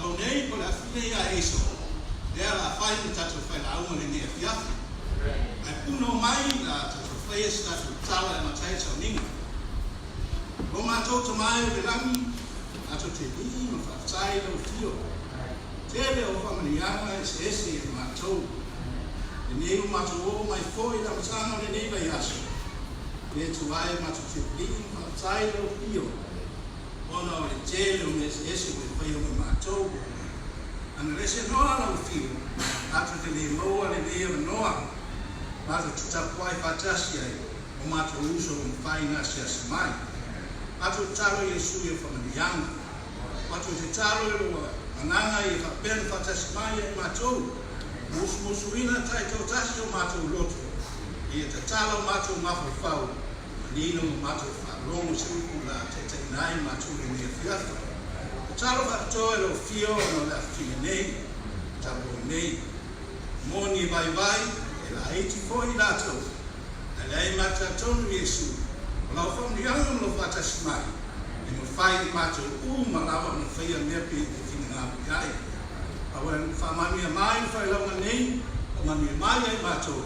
matou nei po o le afafine ia Eiso, lea o le a fai ma tatou failauga i lenei afiafi. Ae puno mai o le a tatou faia se tatou tatalo e amata ai le sauniga. Lo matou Tama e o i le lagi, matou te vii ma faafetai i lau afio. Tele o faamanuiaga eseese ia matou. Lenei ua matou oo mai foi i le amataga o lenei vaiaso. Le Atua e, matou te vii ma faafetai i lau afio, ona o le tele o mea eseese ua e faia mo matou. Ana le senoa lau afio, matou te le maua lenei avanoa, matou te tapuai faatasi ai o matou uso ua mafai ona asiasi mai. Matou tatalo Iesu ia faamanuiaga. Matou tatalo i lou agaga ia faapea ona faatasi mai ia i matou, musumusuina taitoatasi o matou loto, ia tatala o matou mafaufau, manino ma matou faalogo se upu o le a taitaiina ai matou i lenei afiafi. Tatalo faapitoa i lou afio ona o le afafine nei, talavou nei. Moni e vaivai, e laiti foi i latou, ae leai ma talitonu Iesu, o lau faamanuiaga ma lou faatasi mai, e mafai i matou uma lava ona faia mea pei e finagalo i ai. Aua faamanuia mai le failauga nei, faamanuia mai ia i matou,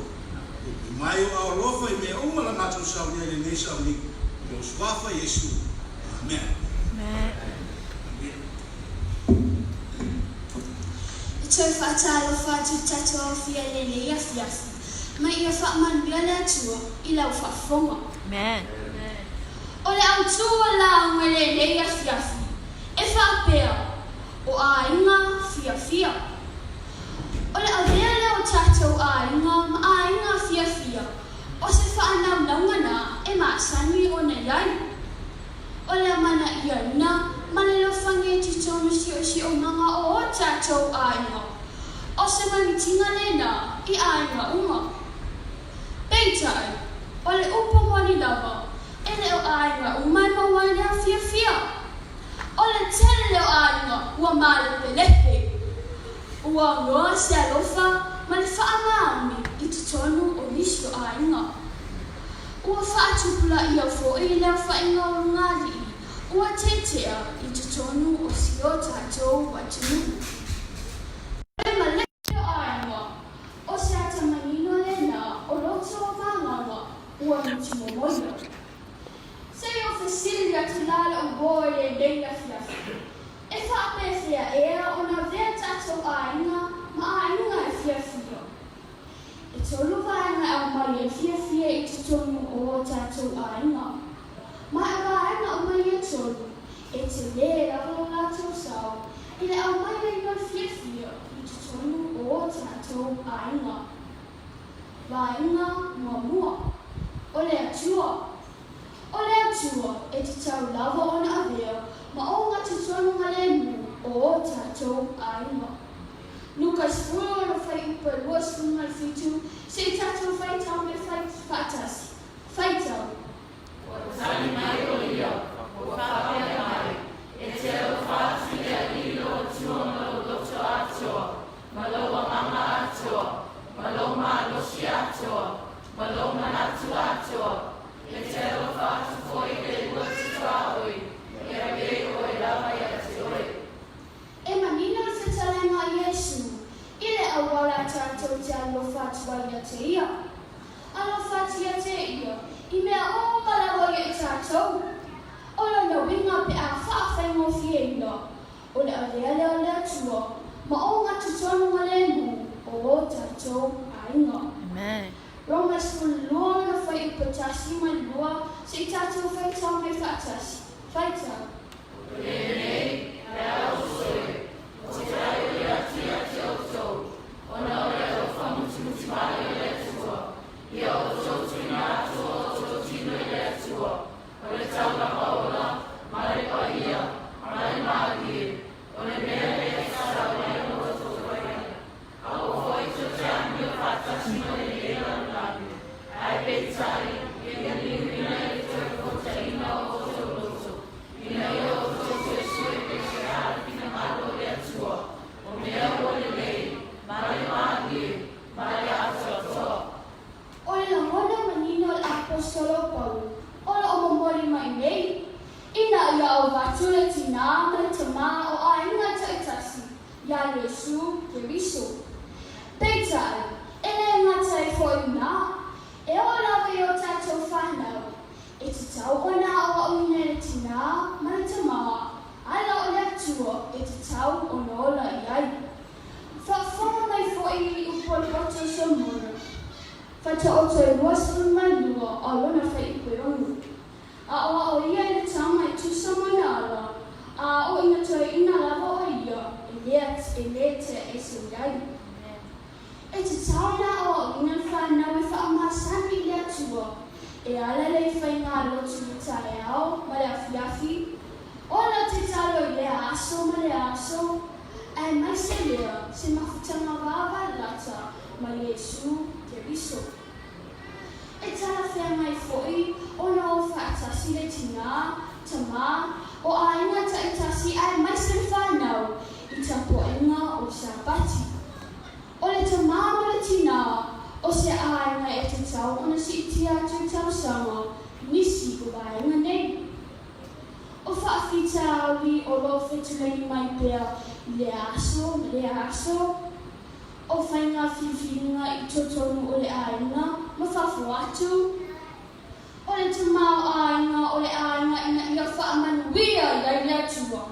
Puipui mai o ao alofa i mea uma la matou saunia i lenei sauniga, i lou Suafa Iesu. Amen. Amen. E toe faatalofa atu i le tatou aofia i lenei afiafi, ma ia faamanuia le Atua i lau faafofoga. Amen. O le autu o le lauga i lenei afiafi, e faapea, o aiga fiafia. O le avea lea o tatou aiga ma aiga fiafia, o se faanaunauga na e masani ona i ai. O le amana'iaina ma le lofani e titonu siosiomaga o o tatou aiga, o se magitiga lena i aiga uma. Peitai, o le upu moni lava, e le o aiga uma e maua ai le afiafia. O le tele o aiga ua malepelepe. Ua aunoa se alofa ma le faamaoni i totonu o nisi o aiga. Ua faatupulaia foi le aofaiga o luga-alii ua tetea i totonu o si o tatou atunuu. O le male o aiga, o se ata manino lena o loto o vagaga ua mutumomoia. Se i ou fesili atu la lou uo i lenei afiafi, e faapefea ea ona avea tatou aiga ma aiga e fiafia? E tolu vaega e aumai ai fiafia i totonu o o tatou aiga. Ma e vaega uma ia tolu, e tele lava lo latou sao i le aumai ai o le fiafia i totonu o o tatou aiga. Vaega muamua, o le Atua. O le Atua e tatau lava ona avea ma ogatotonu lemu o o tatou aiga. Luka 16 fuaiupu e 27, se i tatou faitau me fai faatasi. Faitau. Ua tali mai ʻo ia, ua faapea mai, E te alofa atu i le Alii lou Atua ma lou loto atoa, ma lou agaga atoa, ma lou malosi atoa, ma lou manatu atoa, e te alofa atu foi i le lua tuaoi, e pei ʻoe lava iā te ʻoe. E manino le fetalaiga a Iesu i le auala a tatou te alofa atu ai ia te ia. Alofa atu ia te ia i mea uma lava ia i tatou. O lona uiga pe a faafaigofieina, o le avea lea o le Atua ma ogatotonu ma lemu o o tatou aiga. Roma 12 lona fuaiupu 1 ma le 2, se i tatou faitau mai faatasi. Faitau. O lenei, e auso e, o te aioi atu ia te outou, ona o le alofa mutimutimae o le Atua, ia outou tuuina atu o outou tino i le Atua, o le taulaga ola, ma le paia, ma le malie, o le mea lea e tatau ai ona outou faia. Aua foi tou te amio faatasi ma lenei lalolagi, ae peitai, ia liuina i le toe fotaiga o outou loto, ina ia outou toe sue pe se a le finagalo o le Atua, o mea ua lelei, ma le malie, ma le atoatoa. O le lagona manino o le aposetolo Paulo o lo o momoli mai nei, ina ia avatu le tinā ma le tamā o aiga taitasi. Iā Iesū Keriso. Peitai, e le gata ai foi i ina, e oo lava i o tatou fanau, e tatau ona aoaoina e le tinā ma le tamā ala o le Atua e tatau ona ola i ai. Faafofoga mai foi i upu a le poto o Solomona, Faataoto e 22 a lona faiupu e ono. Aoao ia i le tama e tusa ma ona ala, a aʻo ina toeaina lava o ia e le e le tea ese i ai. E tatau ona aoaoina le fanau e faamasani i le Atua, e ala lea i faiga lotu i le taeao ma le afiafi, ola te talo i lea aso ma lea aso, aemaise lea se mafutaga vavalata ma Iesū Keriso. E talafeagai foi ona o faatasi le tinā, tamā, o aiga taitasi aemaise le fanau i tapuaiga o Sapati. O le tamā ma le tinā o se aiga e tatau ona siitia atu i tausaga nisi o vaega nei. O faafitauli o lo o fetulaini mai pea i lea aso ma lea aso. O faiga filifiliga i totonu o le aiga ma fafo atu. O le tamaoaiga o le aiga ina ia faamanuia i ai le Atua.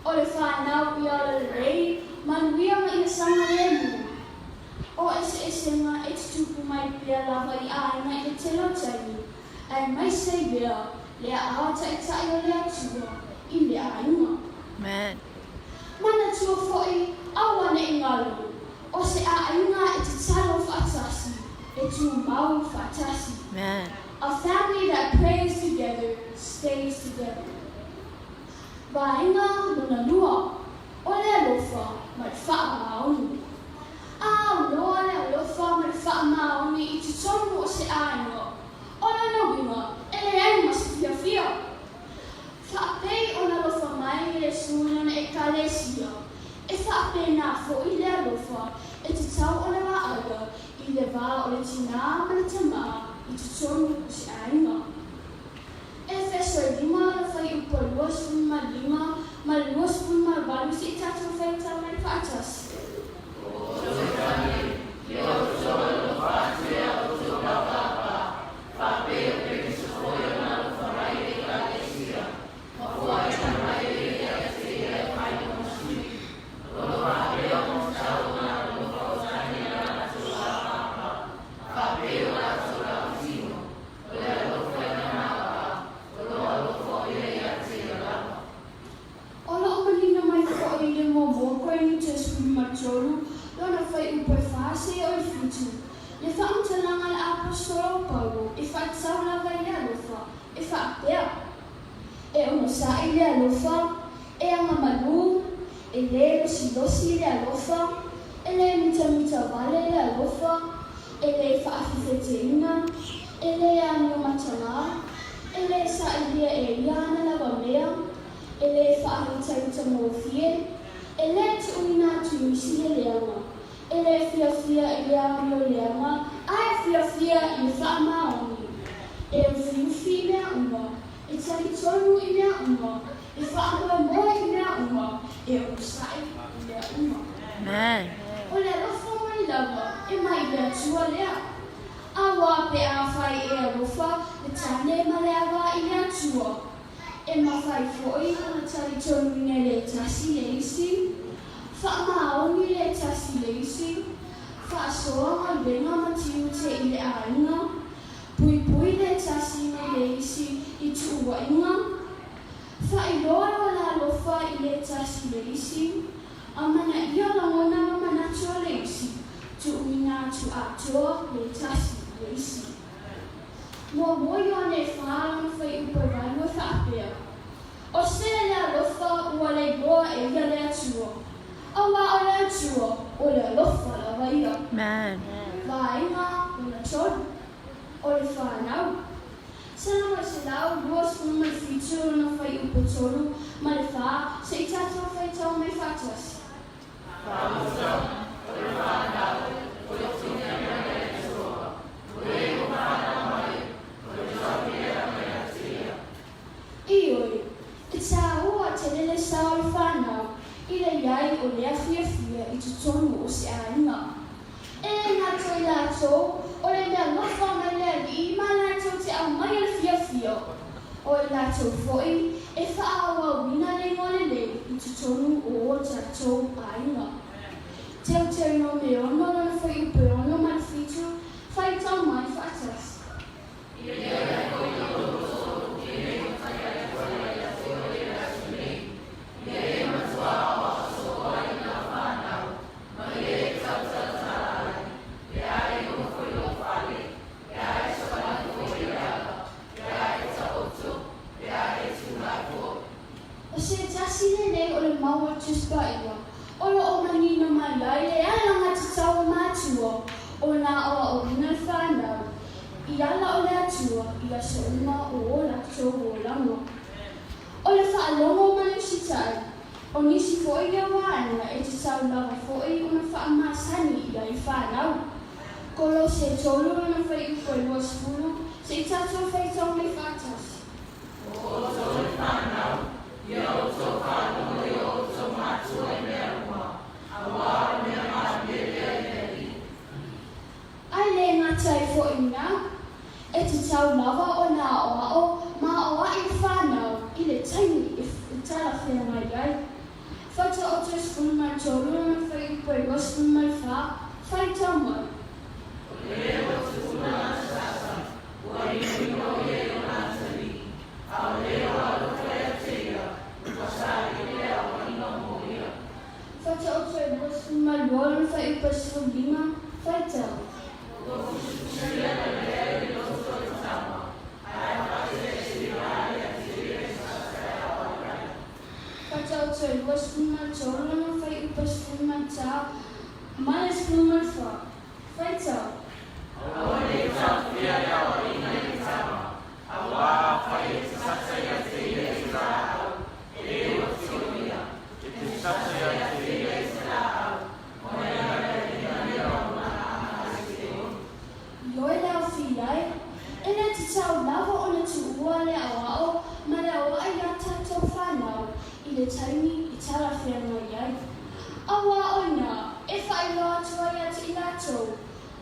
O le fanau ia ola lelei, manuia ma ia saogalemu. O eseesega e tutupu mai pea lava i aiga i le tele o taimi, aemaise i lea le aao taitai o le Atua i le aiga. Amen. Manatua foi, aua ne i galo, o se aiga e tatalo faatasi, e tumau faatasi. Amen. A family that prays together stays together. Vaega lona lua, o le alofa ma le faamaoni. A auloa le alofa ma le faamaoni i totonu o se aiga, o lona uiga e leai ma se fiafia. Faapei ona alofa mai Iesū i lana Ekalesia, e faapena foi le alofa e tatau ona vaaia i le va o le tinā ma le tamā i totonu o se aiga. Efeso e lima lona fuaiupu e 25 ma le 28 se i tatou faitau mai faatasi. O lo o manino mai foi i le muamua Korinito e 13, lona fuaiupu e fa seia o le fitu, le faamatalaga a le apostola o Paulo e faatatau lava i le alofa, e faapea, E onosai le alofa, e agamalu, e lē losilosi le alofa, e lē mitamita vale le alofa, e lē faafefeteina, e lē amio mataga, e lē sailia e ia ana lava mea, e lē faaitaitagofie, e lē tuuina atu i nisi le leaga, e lē fiafia i le amio leaga, ae fiafia i le faamaoni. E ufiufi i mea uma, e talitonu i mea uma, e faamoemoe i mea uma, e onosai i mea uma. Amen. O le alofa mai lava e mai i le Atua lea. Auā pe afai e alofa le tane ma le ava i le Atua, e mafai foi ona talitonuina e le tasi le isi, faamaoni le tasi le isi, faasoa galuega ma tiute i le aiga, puipui le tasi mai le isi i tuuaiga, faailoa lona alofa i le tasi le isi, amanaia lagona ma manatu o le isi, tuuina atu atoa le tasi le isi. Muamua Ioane e fa lona fuaiupu e valu e faapea, O se le alofa ua le iloa e ia le Atua, auā o le Atua o le alofa lava ia. Amen. Vaega lona tolu, o le fanau. Salamo e 127 lona fuaiupu e tolu ma le fa, se i tatou faitau mai faatasi. Ioe, e tāua tele le sao o le fanau i le le iai o lea fiafia i totonu o se aiga. E le gata i latou, o le meaalofa mai le Alii ma latou te aumaia le fiafia, o i latou foi e faaauauina le igoa lelei i totonu o o tatou aiga. Teuteronomiono lona fuaiupu e 67, Faitau mai faatasi. O se tasi lenei o le mau a Tusi Paia o lo o manino mai ai le alagatatau a matua o nā aoaoina le fanau i ala o le Atua i aso uma o o latou olaga. O le faalogo ma le usitai, o nisi foi ia vaega e tatau lava foi ona faamasani i ai fanau. Kolose 3 lona fuaiupu e 20, se i tatou faitau mai faatasi. O outou e fanau, ia outou faalogo i o outou matua i mea uma, auā o le mea malie lea i le Alii. Ae le gata ai foi i ina, e tatau lava ona aoao ma aoai le fanau i le taimi e talafeagai ai. Faataoto e 13 lona fuaiupu e 24, faitau mai. O le ua tuuna gasegase, ua inoino ia i ona atalii, a o le ua alofa ia te ia, ua saili le aoaiga mo ia. Faataoto e 22 lona fuaiupu e 15, faitau. Ua fusifusia le mea i le loto o le tama, ae faaeseese lava ia te ia i sasa e aoai ai. Faataoto e 23 lona fuaiupu e 14 ma le 14, faitau. Aua ne i taofia le aoaiga i le tama, auā afai e te sasa ia te ia i se laau, e le oti o ia. E te sasa ia te ia i se laau, ona e laveaiina lea o lona a'a i Seoli. Ioe le aofia ai, e le tatau lava ona tuua le aoao ma le aoai iā tatou fanau i le taimi i talafeagai ai. Auā o ina e faailoa atu ai ia te i latou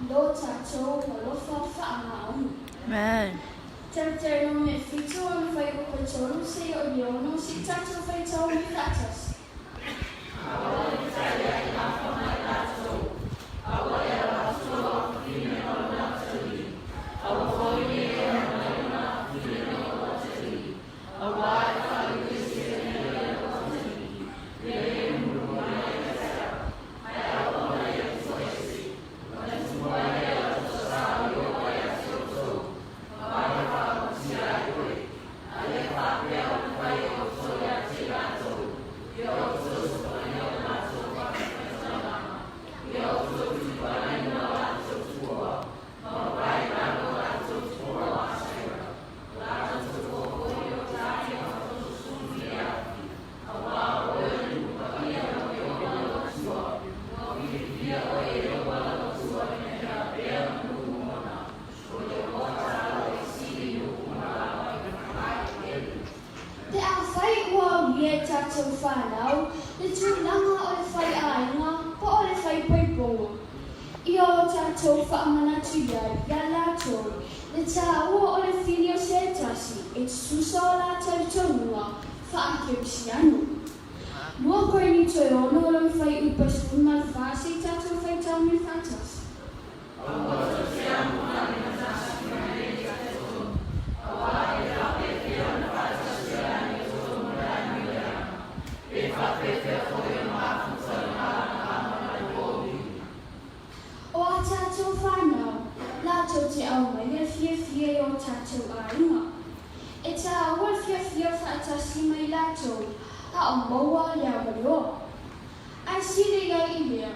lo tatou alofa faamaoni. Amen. Tauteronomi 7 ona fuaiupu e 3 seia o le 6 se i tatou faitau mai faatasi. Aua ne i taiai afa ma i latou, aua e alo atu lou afafine ma lona atalii, aua foi ne i e alo mai lona afafine ma lou atalii, auā e faaiuese ai ia lou atalii, ia e mulumulu mai ia te au, ae aua ona ia toese, ona tuu ai lea o lau toasao i o ai ia te outou, ma vave faamanusia ai oe. A le faapea ona fai e outou ia te i latou, ia outou sopogaina o latou faafitaulaga, ia outou tuipalaina o latou tupua, ma papae i lalo o latou tupua o Asera, o latou tupua foi o ta ia faatosulu i le afi, auā o oe o le nuu paia o Ieova lou Atua, ua filifilia oe e Ieova lou Atua ina ia avea ma nuu ona, o Ieova tatalo e sili i nuu uma lava i le Faalaeeli. Pe afai ua aulia e tatou fanau le tulaga o le faiaiga po o le faipoipoga, ia o tatou faamanatu i ai iā latou le taua o le fili o se tasi e tutusa o la talitonuga faa-Kerisiano. 2 Korinito e 6 lona fuaiupu e 14 se i tatou faitau mai faatasi. Aua tou te amuga le matasi ma le le talitonu, auā e faapefea ona faatasia le amiotonu ma le amio leaga, pe faapefea foi ona mafuta le malamalamaaga ma le pouli. O a tatou fanau, latou te aumaia le fiafia i o tatou aiga. E taua le fiafia faatasi ma i latou a o maua le avanoa. Ae sili ai i lea,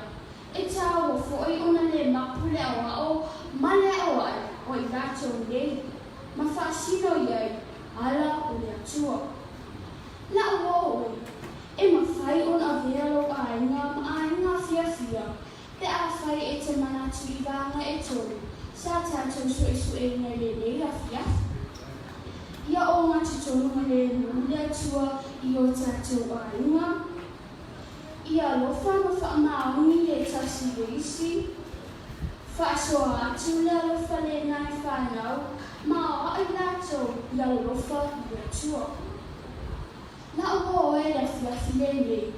e taua foi ona le mapu le aoao ma le aoai o i latou nei, ma faasino i ai ala o le Atua. La'u oo oe, e mafai ona avea lou aiga ma aiga fiafia pe afai e te manatu i vaega e tolu sa tatou suesueina i lenei afiafi. Ia ogatotonu ma le nuu le Atua i o tatou aiga. Ia alofa ma faamaoni le tasi i le isi. Faasoa atu le alofa lena i fanau ma aoaʻi latou i alolofa i le Atua. La'u oe le afiafi lenei,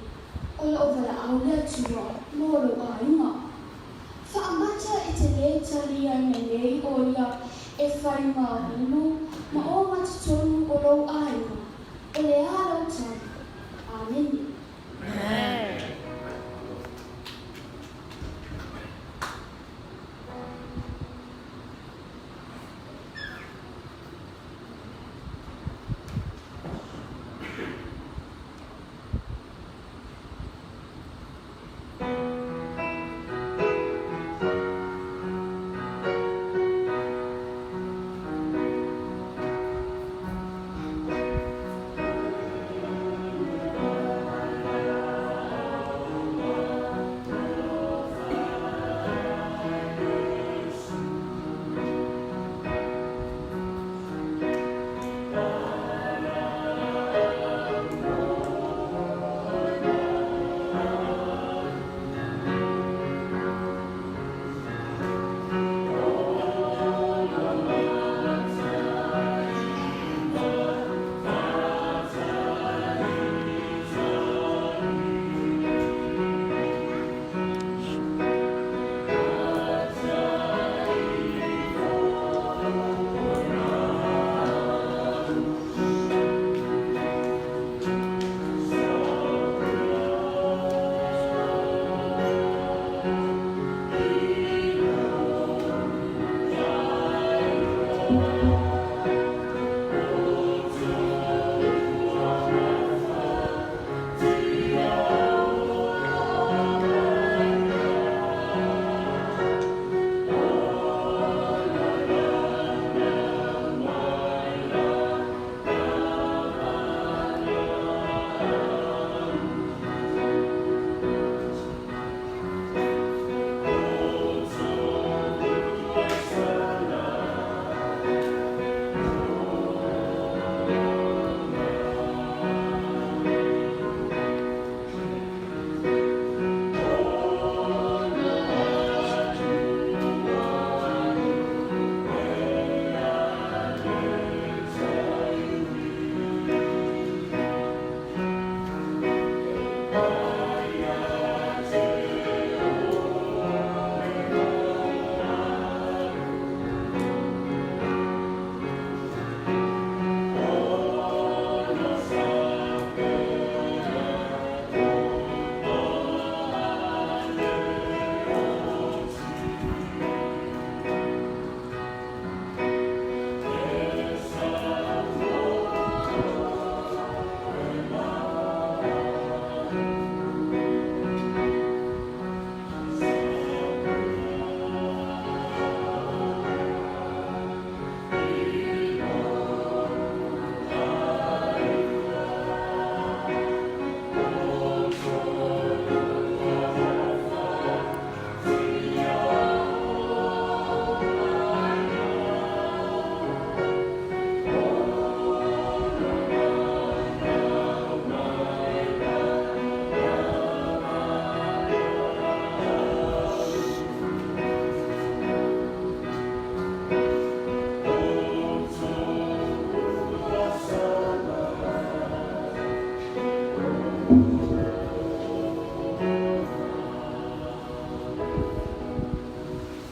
o lo'u valaau le Atua mo lou aiga. Faamata e te lē taliaina nei o ia e fai ma ulu ma ogatotonu o lou aiga, o le a lou tali? Amene.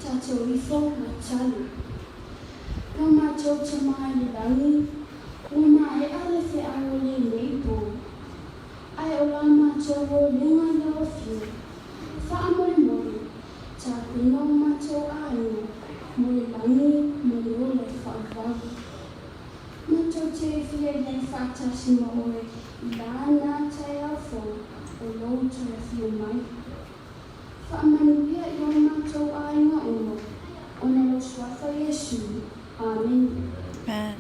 Tatou ifo ma talu. Lo matou Tama i le lagi, ua maea le feau o lenei po. Ae o la matou olega i lau Afioga, faamolemole, tapena o matou aiga mo le lagi ma le ola faavavau. Matou te fia i ai faatasi ma oe i lana taeao fou o lou toe afio mai. Faamanuia i o matou aiga uma, ona lou Suafa Iesu. Amene. Amen.